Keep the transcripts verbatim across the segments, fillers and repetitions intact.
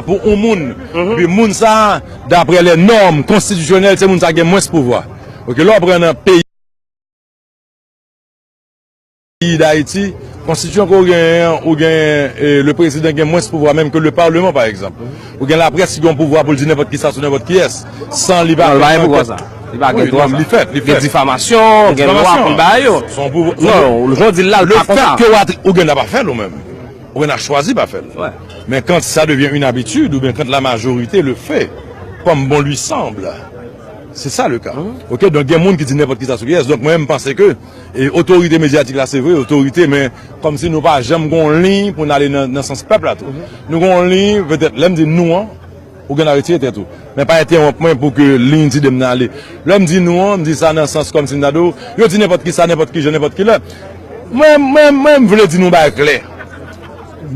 pou yon moun. Epi moun sa, daprè les normes constitutionnelles, se moun sa gen mwens pouvwa. Ok, lè w pran nan peyi Dayiti, konstitiyon ke w genyen an, ou genyen, e, le prezidan gen mwens pouvwa menm ke le parleman, pa egzanp. Ou gen laprès ki gen yon pouvwa pou l di nenpòt kisa sou nenpòt kiyès, san li pa Non, li pa gen pouvwa sa. Li pa gen Wi, dwa non, sa. Li fèt, li Gen fèt. difamasyon, Gen gen lwa difamasyon. pou l bay yo. Se yon pouvwa, Non, jan w di l la, l Le pa konsa. fait que w a, ou gen dwa pa fè l ou menm. Ou gen dwa chwazi pa fè l. Wè. Men quand ça devient une habitude, oubyen quand la majorité le fait, comme bon lui semble, c'est ça le cas. Ok, donk gen moun ki di nenpòt kisa sou kiyès. Donk mwen, m panse ke, e, otorite medyatik la, se vre, otorite, men kòmsi nou pa janm gon liy pou n ale nan, nan sans pèp la tou. Nou gon liy, petèt, lè m di nou an, ou gen dwa retire tèt ou. Men pa entèwonp mwen pou ke liy tide m nan ale. Lè m di nou an, m di sa nan sans kòmsi m ta di w, yo di nenpòt kisa, nenpòt ki jan, nenpòt ki lè. Mwen, mwen, mwen, m vle di nou bagay klè.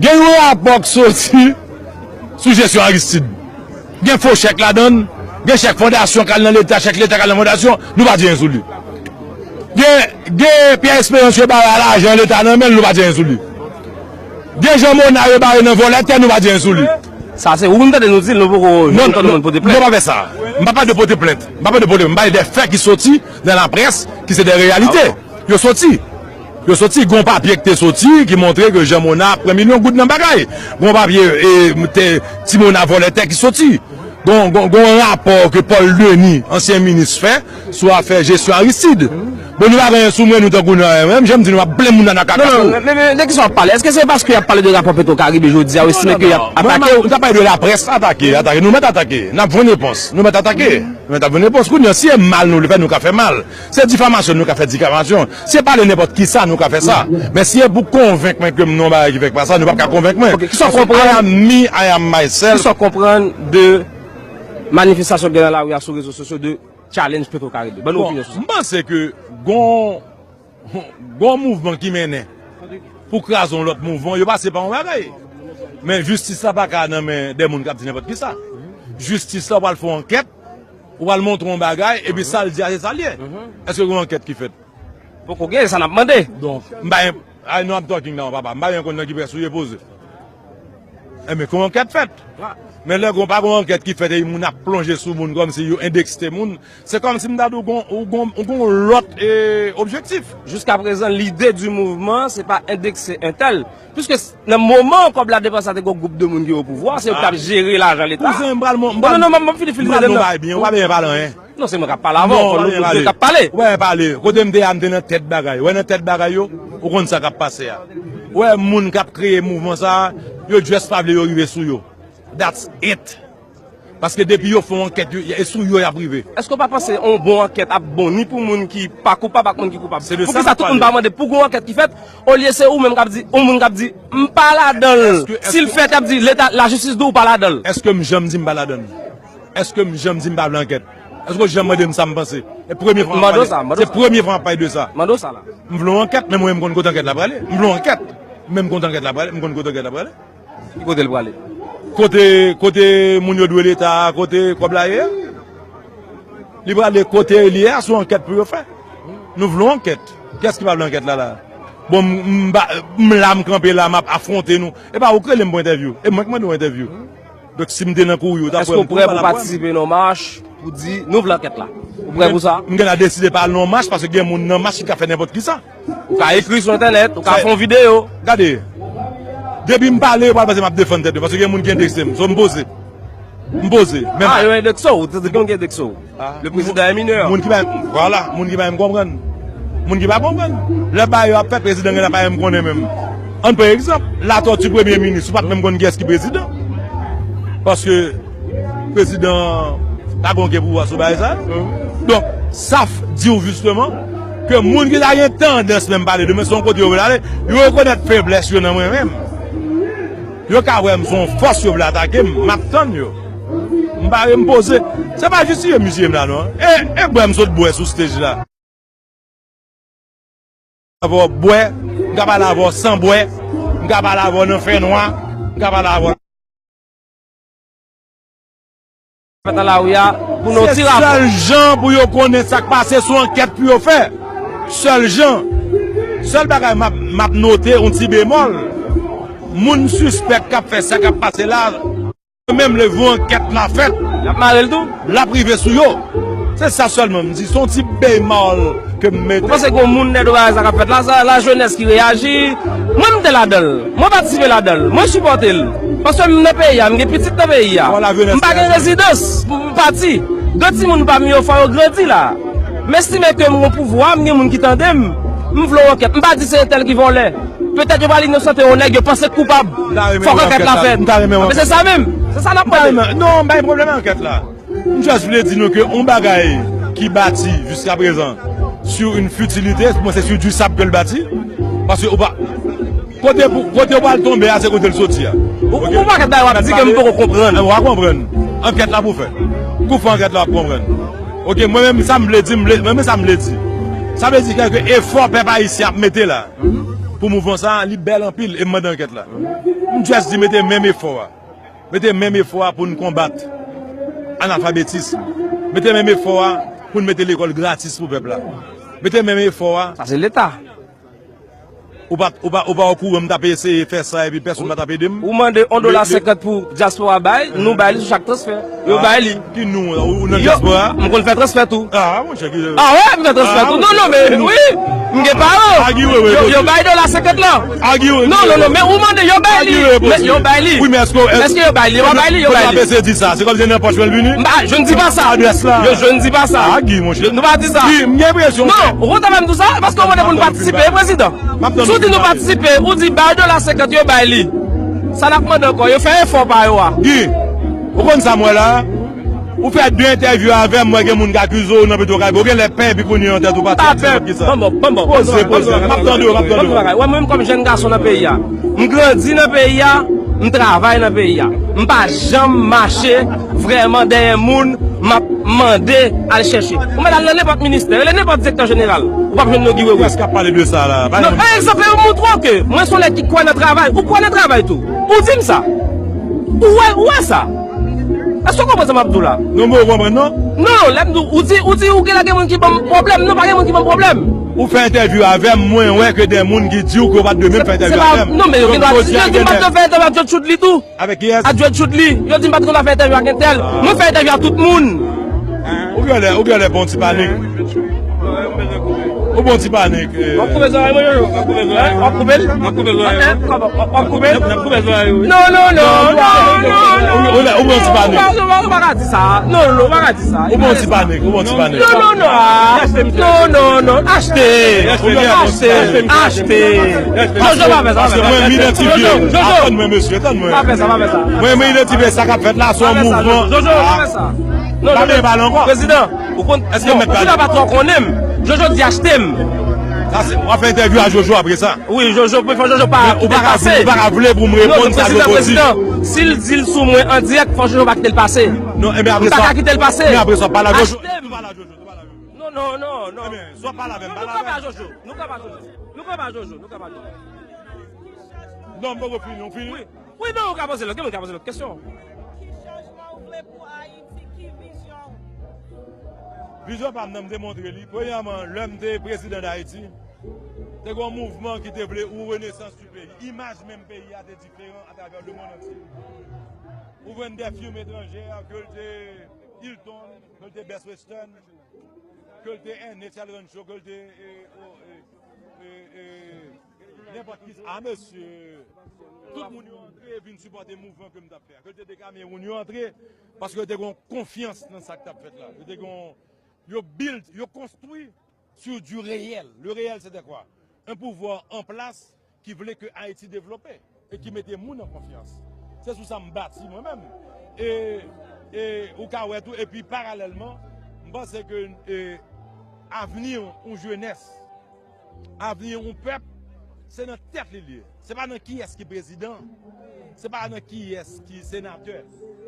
Gen yon rapò k soti sou jesyon Aristide. Gen fo chèk ladan l, gen chèk fondasyon k al nan Leta, chèk Leta k al nan fondasyon, nou pa di anyen sou li. Gen, gen Pierre Espérance yo ba lajan Leta nan men l, nou pa di anyen sou li. Gen Jean Mona yo bare nan vòlè tè, nou pa di anyen sou li. Sa se ou m tande nou di l, nou poko Nou, janm tande nou, moun pote nou plent. pa fè sa. M pa pale de pote plent. M pa pale de pote plent. M pale de fè ki soti nan laprès, ki se de reyalite. Yo soti. Yo soti. Gon papye ki te soti, ki montre ke Jean Mona pran milyon goud nan bagay. Gon papye, e, te, Ti Mona vòlè tè ki soti. Gon, gon, gon rapò ke Paul Denis, ansyen minis, fè sou afè jesyon Aristide. Bon, nou pa gen anyen sou mwen, nou tankou nou, menm jan m di nou, ap plen moun nan nan kaka Non, non, tou. men, men, men, de ki sa w ap pale? Èske se paske y ap pale de rapò Petro Caribe jodi a, ou Non, estime non, ke y ap non. Mwen, atake mwen, ou? m ta pale de laprès, atake, atake. Nou mèt atake. N ap jwenn repons. Nou mèt atake. Nou mèt ap jwenn repons. Kounye a, si e mal nou vle fè, nou ka fè mal. Se difamasyon, nou ka fè difamasyon. Si e pale nenpòt kisa, nou ka fè sa. Men si e pou konvenk mwen ke m nan yon bagay ki fèk pa sa, nou p ap ka konvenk mwen. Ok, kisa w Paske konprann? I am me, I am myself. Kisa w konprann de manifestasyon k gen nan lari a sou rezo sosyo de challenge Petro Caribe? Ban nou Bon, opinyon sou sa. m panse ke gon, gon mouvman ki mennen pou kraze yon lòt mouvman, yo pase pa yon bagay. Men jistis la pa ka nan men de moun k ap di nenpòt kisa. Jistis la pral fè yon ankèt, ou pral montre yon bagay, epi sa l di a se sa l ye. Èske gen yon ankèt ki fèt? Poko gen, se sa n ap mande. Donk, m pa gen, I know I'm talking now, papa. M pa gen konn nan ki près ou ye poze. Enben, gon ankèt fèt. Men lè gon pa gon ankèt ki fèt e moun ap plonje sou moun kòmsi yo endekse moun, se kòmsi m ta di w gon, ou gon, ou gon lòt, e, objektif. Jiskaprezan, lide di mouvman, se pa endekse entèl. Piske s- nan moman kòb la depanse a te gon gwoup de moun ki o pouvwa, se yo ki t ap jere lajan Leta. Kouzen, m pral mon- m Non, pral non, non, m ap fini, fini, m pral non, non, bay byen, ou pa bezwen pale anyen. Non, se mwen k ap pale avan w, Non, ou pa bezwen pale. Ou pa bezwen pale. Ou pa bezwen pale. Kote m te a, m te nan tèt bagay. Ou wè nan tèt bagay yo, ou konn sa k ap pase a. Ou wè moun k ap kreye mouvman sa a, yo just pa vle yo rive sou yo. That's it. Paske depi yo fè yon ankèt, yo, e sou yo y ap rive. Èske w pa panse yon bon ankèt ap bon ni pou moun ki pa koupab ak moun ki koupab? Se de sa m ap pale. Poukisa tout moun pa mande pou gon ankèt ki fèt, olye se ou menm k ap di, yon moun k ap di, "M pa ladan l." Èske, Si l èske fèt, y ap di, "Leta, lajistis di w pa ladan l." Èske m janm di m pa ladan l? Èske m janm di m pa vle ankèt? Èske w janm mande m sa m panse? E premye fwa m ap Mande w pale. sa, mande w Se sa. premye fwa m ap pale de sa. Mande w sa la. M vle yon ankèt, men mwen m konn kote ankèt la prale. M vle yon ankèt, men m konn kote ankèt la prale. M konn kote ankèt la prale. Ki kote l prale? Kote, kote moun yo dwe Leta a, kote kòb la ye a? Li prale kote li ye a, se yon ankèt pou yo fè. Nou vle yon ankèt. Kiyès ki pa vle ankèt la, la? Bon, m, m, ba- m la, m kanpe la, m ap afwonte nou. E pa ou k rele m pou entèvyou. E mwen k mande w entèvyou. Donk, si m te nan kouri, ou t ap Èske w prè pou patisipe nan yon mach pou di, "Nou vle ankèt la"? Ou prè pou sa? M gen dwa deside pa al nan yon mach, paske gen moun nan mach ki ka fè nenpòt kisa. Ou ka ekri sou entènèt, ou ka fè yon videyo. Gade, depi m pale, yo pral panse m ap defann tèt yo, paske gen moun ki endekse m. So, m poze. M poze. Men Ah, yo endekse w, ou te di gen moun ki endekse w. Le président est mineur. Moun ki pa, vwala, moun ki pa menm konprann. Moun ki pa konprann. Lè bagay yo ap fèt, prezidan gen la pa menm konnen menm. Ann pran egzanp, Latòti premye minis, ou pa t menm konn kiyès ki prezidan. Paske prezidan pa gon gen pouvwa sou bagay sa. Donk, sa f- di w jisteman ke moun ki ta gen tandans menm pale de mwen, se yon kote yo vle ale, yo rekonèt feblès yo nan mwen menm. Yo ka wè m se yon fòs, yo vle atake m, m ap tann yo. M pare, m poze. Se pa jis tiye misye m la non. E, e bwè m sot bwè sou stage la. Avè w bwè, m ka pale avè w san bwè, m ka pale avè w nan fènwa, m ka pale avè w. Fèt nan lari a, pou nou Se ti rapò. Sèl jan pou yo konnen sa k pase, se yon ankèt pou yo fè. Sèl jan. Sèl bagay m ap, m ap note yon ti bemòl. Moun sispèk k ap fè sa k ap pase la, Menm lè yon ankèt la fèt, y ap mare l tou. L ap rive sou yo. Se sa sèlman m di. Se yon ti bèy mal ke m mete. Ou panse gen yon moun dèyè bagay sa k ap fèt la? Sa, lajenès ki reyaji. Mwen, m te ladan l. Mwen patisipe ladan l. Mwen sipòte l. Paske m nan peyi a, m gen pitit nan peyi a. M pa gen rezidans pou m pati. De timoun pa m yo fò yo grandi la. M estime ke m gen pouvwa, m gen moun ki tande m. M vle yon ankèt. M pa di se entèl ki vòlè. Petèt yo pral inosante yon nèg yo panse k koupab. Fòk ankèt la fèt. Men se sa menm. Se sa n ap mande. Non, m pa gen pwoblèm ak ankèt la. M just vle di nou ke yon bagay ki bati jiska prezan sur une futilité, mwen se sur du sable ke l bati. Paske ou pa, kote pou, kote ou pral tonbe a, se kote l soti a. Ou, ou pa ka bay w ap di ke m poko konprann. W a konprann. Ankèt la pou fè. Kou fè ankèt la w ap konprann. Ok, mwen menm sa m vle di, m vle, mwen menm sa m vle di. Sa vle di kèk efò pèp ayisyen ap mete la pou mouvman sa, li bèl anpil e m mande ankèt la. M just di mete menm efò a. Mete menm efò a pou n konbat analfabetism. Mete menm efò a pou n mete lekòl gratis pou pèp la. Mete menm efò a. Sa se Leta. Ou pa, ou pa, ou pa okouran m t ap eseye fè sa epi pèsonn pa t ap ede m? Ou mande yon dola senkant pou dyaspora bay, nou bay li sou chak transfè. Yo bay li. Ki nou, ou nan dyaspora? M konn fè transfè tou. Ah, monchè, ki... Ah wè, m fè transfè tou. Non, non, men wi. M gen pawòl. Yo, yo bay dola senkant lan. Non, non, non, men ou mande, yo bay li. Men yo bay li. Wi, men èske, èske yo bay li? Yo pa bay li, yo bay li. Kote w ap eseye di sa? Se kòmsi nan pòch mwen l vini? M pa, je ne dis pas ça. Adrès la. Yo, je ne dis pas ça. Ah, Guy, monchè. Nou pa di sa. Guy, m gen enpresyon ke... Non, ou kontan fè m di sa? Paske ou mande pou n patisipe, prezidan. Si w di nou patisipe, ou di bay dola senkant yo bay li. Sa n ap mande ankò, yo fè efò pa yo a. Guy, ou konn sa m wè la? Ou fè de entèvyou avè m, m wè gen moun k akize w nan Petwokaribe. Ou genlè pè epi kounye an tèt ou pati. M pa pè. Poze, poze. M ap tande w, m ap tande w. Wè, mwen menm kòm jèn gason nan peyi a, m grandi nan peyi a, m travay nan peyi a. M pa janm mache vrèman dèyè moun, m ap mande al chèche. Ou mèt al nan nenpòt ministè, rele nenpòt direktè jeneral. Ou p ap jwenn non Guy Wewe. Kiyès k ap pale de sa la? Non, egzanp, yo montre w ke mwen se yon nèg ki kwè nan travay. Ou kwè nan travay tou. Ou di m sa. Ou wè, ou wè sa. Èske w konprann sa m ap di w la? Non, mwen konprann, non. Non, lè m di w, ou di, ou di ou genlè gen moun ki ban m pwoblèm. Non, pa gen moun ki ban m pwoblèm. Ou fè entèvyou avè m, mwen wè ke de moun ki di w ke w pa t dwe menm fè entèvyou avè m. Non, men yo gen dwa di, yo di m pa t dwe fè entèvyou ak George Chudly tou. Avèk kiyès? Ak George Chudly. Yo di m pa t konn fè entèvyou ak entèl. Mwen fè entèvyou ak tout moun. Ou genlè, ou genlè bon ti panik. Ou bon ti panik. W ap koupe zòrèy mwen, Jojo? W ap koupe zòrèy mwen? W ap koupe l? W ap koupe zòrèy mwen? W ap koupe l? W ap koupe zòrèy mwen? Non, non, non, non, non, non. Ou, ou, ou bon ti panik. Ou pa, ou pa, ou pa ka di sa. Non, non, ou pa ka di sa. Ou bon ti panik, ou bon ti panik. Non, non, non, ah. Non, non, non. Achte. Achte. Achte. Jojo, pa fè sa, pa fè sa. Paske mwen, m idantifye. Jojo, Jojo. Atann mwen, mesye, atann mwen. Pa fè sa, pa fè sa. Mwen, mwen idantifye sa k ap fèt la, se yon mouvman. Jojo, pa fè sa. Non, pa Jojo. Pale ankò. Prezidan, ou konn, èske bon, mèt pale? Prezidan pa twò konnen m. Jojo di achte m. Sa se, w ap fè entèvyou a Jojo apre sa. Wi, Jojo, men fò Jojo pa kite l pase. Ou pa ka vle pou m reponn sa Jojo di. Non, prezidan, prezidan, si l di l sou mwen an dirèk, fò Jojo pa kite l pase. Non, enben apre sa. M pa ka kite l pase. Men apre sa, pale a Jojo. Achte m. Pale a Jojo, pale a Jojo. Non, non, non, non. Enben, swa pale avè m, pale avè m. Nou kanpe a Jojo. Nou kanpe a Jojo. Nou kanpe a Jojo. Nou kanpe a Jojo. Non, m poko fini, ou fini? Wi. Wi, men ou ka poze lòt, gen moun ka poze lòt kesyon. Ki chanjman ou vle pou Ayiti? Ki vizyon w? Vizyon pa m nan, m te montre li. Premyèman, lè m te prezidan Dayiti, te gen yon mouvman ki te vle yon renaissance du pays. Imaj menm peyi a te diferan atravè lemonn antye. Ou jwenn de firm etranjè, ke l te Hilton, ke l te Best Western, ke l te Ernest Rancho, ke l te, e, o, e, e, e, nenpòt ki sa, a mesye, tout moun yo antre vin sipòte mouvman ke m t ap fè a. Ke l te de Cameroun, yo antre paske yo te gen yon konfyans nan sa k t ap fèt la. Yo te gen yon, yo build, yo konstwi sur du réel. Le réel, c'était quoi? Un pouvoir en place ki vle ke Ayiti devlope e ki mete moun an konfyans. Se sou sa m bati mwen menm. E, e ou ka wè tou, epi paralèlman, m panse ke, e, avni yon jenès, avni yon pèp, se nan tèt li l ye. Se pa nan kiyès ki prezidan, se pa nan kiyès ki senatè.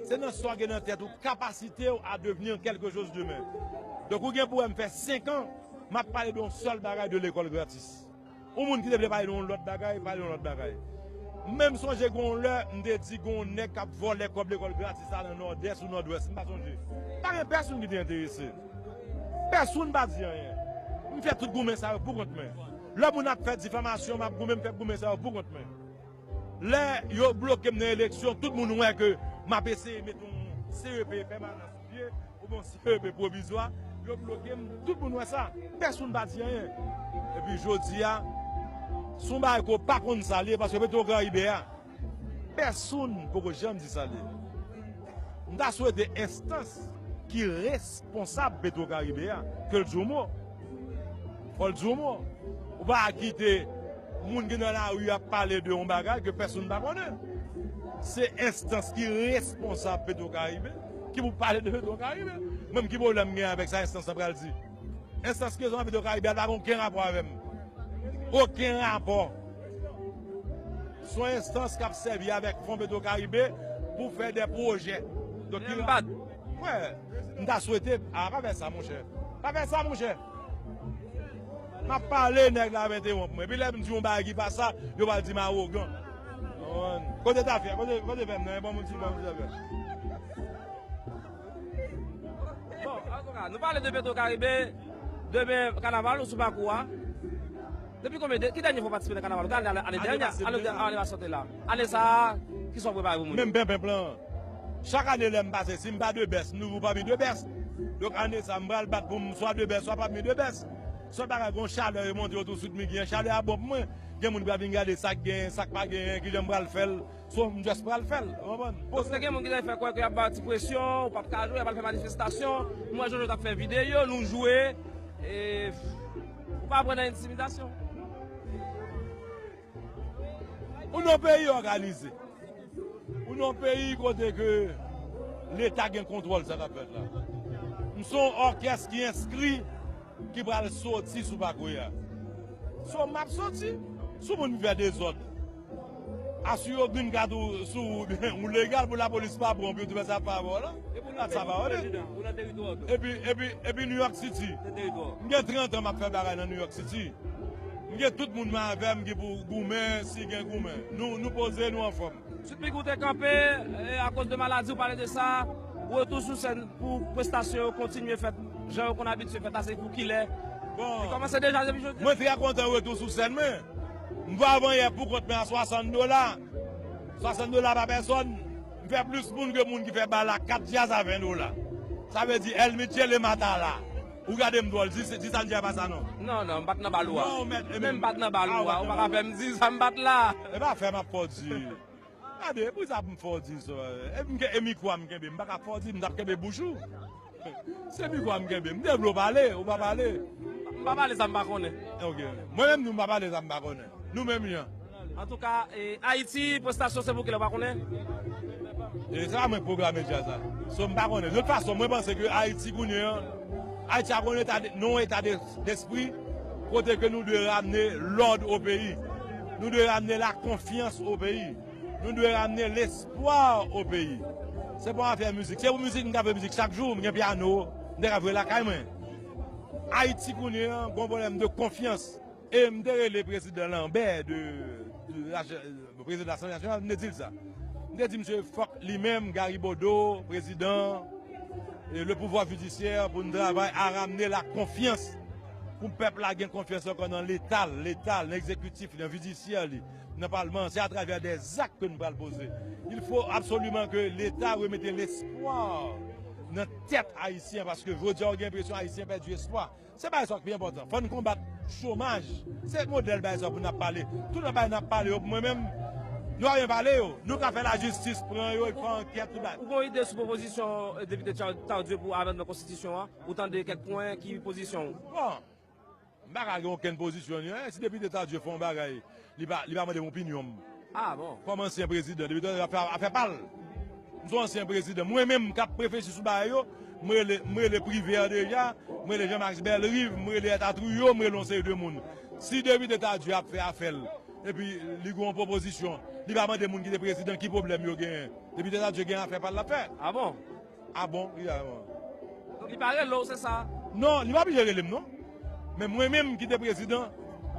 Se nan sa w gen nan tèt ou, kapasite w a devenir quelque chose demain. Donk, ou gen pou wè m fè senk an, m ap pale de yon sèl bagay, de lekòl gratis. Yon moun ki te vle pale de yon lòt bagay, pale de yon lòt bagay. Men m sonje gen yon lè, m te di gen yon nèg k ap vòlè kòb lekòl gratis la nan Nòdès ou Nòdwès, m pa sonje. Pa gen pèsonn ki te enterese. Pèsonn pa di anyen. M fè tout goumen sa yo pou kont mwen. Lè moun ap fè difamasyon, m ap goumen, m fè goumen sa yo pou kont mwen. Lè yo bloke m nan eleksyon, tout moun wè ke M ap eseye met yon C E P pèmanan sou pye, oubyen yon C E P pwovizwa, yo bloke m, tout moun wè sa. Pèsonn pa di anyen. Epi jodi a, se yon bagay ke w pa konn sa l ye, paske Petro Caribe a, pèsonn poko janm di sa l ye. M ta swete enstans ki responsab Petro Caribe a, ke l di yon mo. Fò l di yon mo. Ou pa kite moun ki nan lari ap pale de yon bagay ke pèsonn pa konnen. Se enstans ki responsab Petro Caribe ki pou pale de Petro Caribe. Mwen menm ki pwoblèm m gen avèk sa enstans lan pral di? Enstans ki responsab Petro Caribe a pa gen okenn rapò avè m. Okenn rapò. Se yon enstans k ap sèvi avèk fon Petro Caribe pou fè de pwojè. Donk, li... Wè, m ta swete, a, pa fè sa, monchè. Pa fè sa, monchè. M ap pale, nèg la ap entewonp mwen. Epi lè m di yon bagay ki pa sa, yo pral di m awogan. Konprann? Kote tafya? Kote, kote vè m nan? Ban m yon ti, ban m yon ti tafya. Bon, antouka, nou pale de Petro Caribe, demen kanaval ou sou pakou a. Depi konbyen de, ki dènye fwa w patisipe nan kanaval? Ou te ale ane dènye, ane pase, ane, ane pase te la. Ane sa a, kisa w prepare pou moun yo? Menm penpenp lan. Chak ane lè m pase, si m pa de bèst, m toujou pami de bèst. Donk ane sa a, m pral bat pou m swa de bèst, swa pami de bèst. Sòt bagay, gon chalè remonte yo touswit, m gen chalè a bon pou mwen. Gen moun ki pral vin gade sa k genyen, sa k pa genyen, kijan m pral fè l. So, m just pral fè l, ou konprann? Paske gen moun ki ta fè kwè ke y ap ba w ti presyon, ou p ap ka jwe, y ap al fè manifestasyon. M wè Jojo t ap fè videyo, nou jwe, e ou pa pran nan entimidasyon. Ou nan yon peyi òganize. Ou nan yon peyi kote ke Leta gen kontwòl sa k ap fèt la. M se yon òkès ki enskri ki pral soti sou pakou a. So, m ap soti. Si yon moun vin fè dezòd, asire w green card ou sou ou, ou legal pou lapolis pa pran w pou yo te fè sa pa avè w la. Epi w nan, sa pa, ou nan teritwa w tou. Epi, epi, epi New York City. M gen trant an m ap fè bagay nan New York City. M gen tout moun mwen avè m ki pou goumen, si gen goumen. Nou, nou poze, nou anfòm. Sweet Micky, ou te kanpe, e, akoz de maladi, ou pale de sa. Retou sou sèn pou prestasyon yo kontinye fèt jan yo konn abitye fèt la, se pou kilè? Bon, li kòmanse deja depi jodi? Mwen trè kontan retou sou sèn mwen. M vwayan pou kont mwen a swasant dola. Swasant dola pa pèsòn. M fè plis moun ke moun ki fè bal la kat djaz a ven dola. Sa vle di El Mitchell e Matala. Ou gade m dwòl, di, di sa m di a pa sa non. Non, non, m pa t nan bal ou a. Non, mèt, e menm m pa t nan bal ou a, ou pa ka fè m di sa m pa t la. E pa fè m ap fè w di. Gade, poukisa pou m fè w di sa? E m ke, e mikwo a m kenbe, m pa ka fè w di, m t ap kenbe bouch ou. Se mikwo a m kenbe, m te vle w pale, ou pa pale. M pa pale sa m pa konnen. Ok. Mwen menm tou m pa pale sa m pa konnen. Nou menm jan. Antouka, e, Ayiti, prestasyon se pou kilè, ou pa konnen? E sa mwen pwograme djaz la. So, m pa konnen. De tout fason, mwen panse ke Ayiti kounye an, Ayiti ap nan yon eta de, nan yon eta de, despri kote ke nou dwe ramne lòd o peyi. Nou dwe ramne la konfyans o peyi. Nou dwe ramne lespwa o peyi. Se pa yon afè mizik. Se pou mizik, m ka fè mizik chak jou, m gen pyano, m te ka jwe lakay mwen. Ayiti kounye an, gon pwoblèm de konfyans. E m te rele prezidan Lambert de, de la, prezidan Lasanble Nasyonal, m te di l sa. M te di misye fòk li menm, Gary Bodeau, prezidan, e le pouvwa jidisyè, pou n travay a ramne la konfyans. Pou pèp la gen konfyans ankò nan Leta l, Leta l, nan egzekitif li, nan jidisyè li, nan palman. Se atravè dè zak ke n pral poze. Il faut absolument que Leta remete lespwa nan tèt Ayisyen, paske jodi a, w gen enpresyon Ayisyen pèdi espwa. Se bagay sa ki pi enpòtan. Fò n konbat chomaj. Se modèl bagay sa pou n ap pale. Tout lòt bagay n ap pale yo, pou mwen menm, nou pa byen pale yo. Nou ka fè lajistis, pran yo, e fè ankèt, tout bagay. Ou gon ide sou pwopozisyon, e, depite Tar-, Tardieu pou amèndman konstitisyon an? Ou tande kèk pwen, ki pozisyon w? Bon, m pa ka gen okenn pozisyon ni anyen. Si depite Tardieu fè yon bagay, li pa, li pa mande m opinyon m. Ah bon? Kòm ansyen prezidan, depite Tardieu ap fè afè pa l. M se yon ansyen prezidan. Mwen menm k ap reflechi sou bagay yo, m rele, m rele Privert deja, m rele Jean Max Bellerive, m rele Eta Trio, m rele yon seri de moun. Si depite Tardieu ap fè afè l, epi li gen yon pwopozisyon, li pa mande moun ki te prezidan ki pwoblèm yo genyen. Depite Tardieu gen afè pa l l ap fè. Ah bon? Ah bon? Wi, ah bon. Donk li pa rele w, se sa? Non, li pa blije rele m non. Men mwen menm ki te prezidan,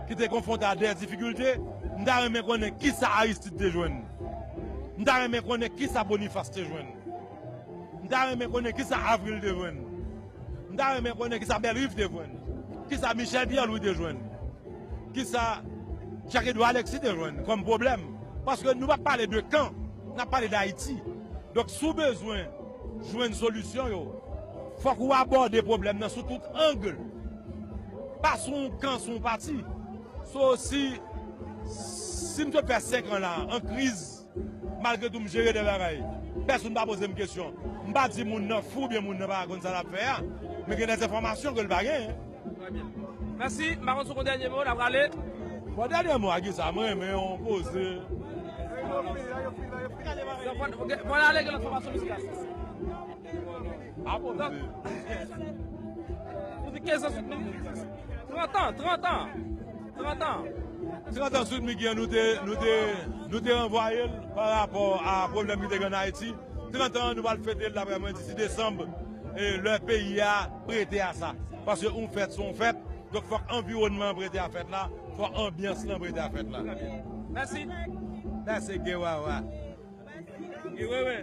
ki te konfwonte a dè difikilte, m ta renmen konnen kisa Aristide te jwenn. M ta renmen konnen kisa Boniface te jwenn. M ta renmen konnen kisa Avril te jwenn. M ta renmen konnen kisa Bellerive te jwenn. Kisa Michel Pierre Louis te jwenn. Kisa Jacques Edouard Alexis te jwenn kòm pwoblèm. Paske nou p ap pale de kan, n ap pale d Ayiti. Donk, si w bezwen jwenn solisyon yo, fòk ou abòde pwoblèm nan sou tout ang. Pa sou yon kan, sou yon pati. So, si, si m sot fè senk an la, an kriz, malgre tou m jere de bagay, pèsonn pa poze m kesyon. M pa di moun nan fou oubyen moun nan pa konn sa l ap fè a, men gen de enfòmasyon ke l pa genyen. Trè byen. Mèsi. M pa konn si w gon dènye mo, n ap rale. Bon, dènye mo a ki sa, mwen renmen yon poze. Bon, bon, ale gen lòt fòmasyon mizikal. A poze. Ou di kenz an suit, men trant an, trant an, trant an. Trant an suit, Miguel, nou te, nou te, nou te ranvwaye l pa rapò a pwoblèm ki te gen an Ayiti. Trant an, nou pral fete l, daprè mwen, disi desanm, e lè peyi a prete a sa. Paske yon fèt se yon fèt, donk fòk anviwònman an prete a fèt la, fòk anbyans lan prete a fèt la. Mèsi. Mèsi, Gewawa. Gewawa.